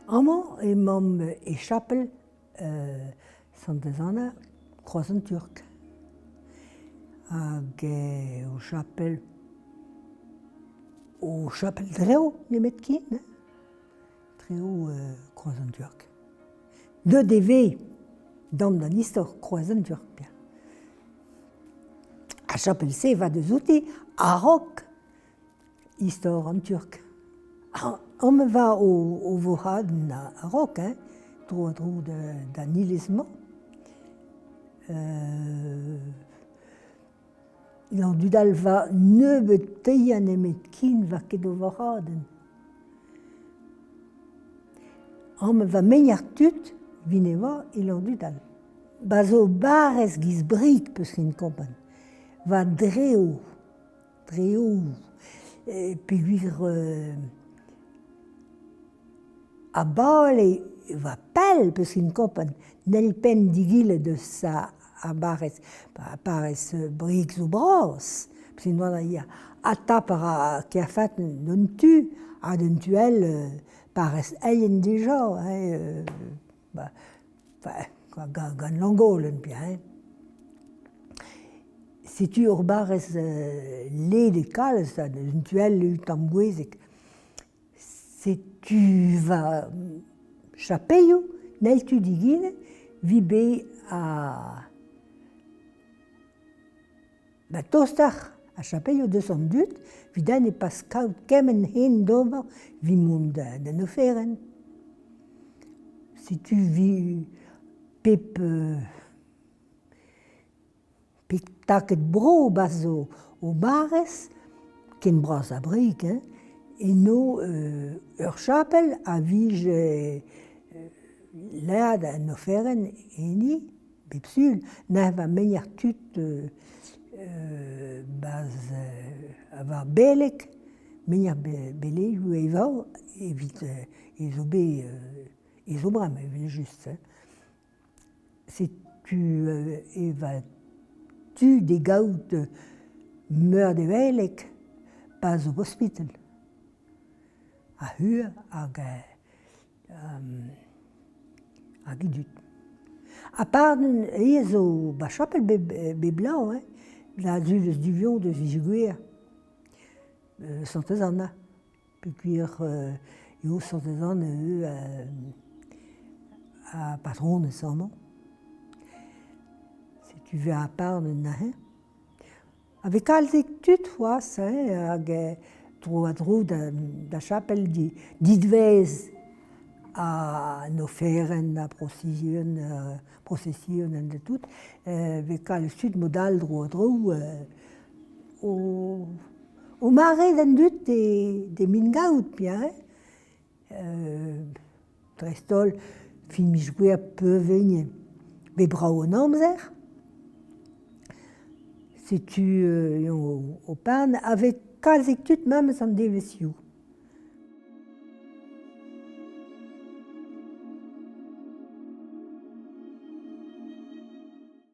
Amañ emaomp e chapel Santez-Anna Kroaz an Turk. Hag o chapel o chapel Dreo nemetken hein, Dreo Kroaz an Turk. Deuet e vez dam d'an istor Kroaz an Turk. Ar chapel-se va deus outi a-raok Istor an Turk. Amañ va o voc'hadenn a-raok hein, tro-ha-tro d'an iliz-mañ. An dud all va nebeut teiañ nemet ken va ket o voc'hadenn. Amañ va meñar tud 'vit e oa e Landudal. Ba zo barrez giz Brieg peus ken kompren. Va dreo. Dreo peogwir a-bale e oa pell peus int kompren n'hell penn digillet deus ar barrez parrez Brieg zo bras peus int oa ya ha tap a ra Kerfat d'un tu ha d'un tu all parrez Eienn dija hein gant Langolen hein. Setu ur barrez ledet kalz un tu all un tamm gouezek. Setu va chapelioù n'hell tu digin 'vit bet a Ba tostoc'h ar chapelioù deus an dud evit ne pas kaout kement hen d'ober evit mont d'an oferenn. Setu vi pep pep taked bro 'ba zo o barrez, ken bras ha Brieg hein, eno ur chapel a vije lâret an oferenn enni. Bep sul, neuze va meilher tud ba'z war beleg, meilher belegoù e vo evit e zo bet e zo bremañ evel-just hein. Setu e va tu da gaout meur da veleg pa zo ospital. Ha hur hag hag e dud. Ha pardon, ivez zo ba chapel bep bloaz hein, da zul eus Duvion deus Vizugwir, Santez-Anna, peogwir eo Santez-Anna eo ar patronez amañ. Setu 'vez ar pardon neuze. A vez kalzik tud c'hoazh hein, hag tro-war-dro da chapel didvez an oferenn, ar prosesion, prosesion ha tout, e vez kalz tud mod all tro-war-dro o mare d'an dud d'e min gaout bien hein. Dreist-holl fin miz Gouere peurvegn bet brav an amzer. Setu eo o parn avec kalzik tud memes an devezhioù.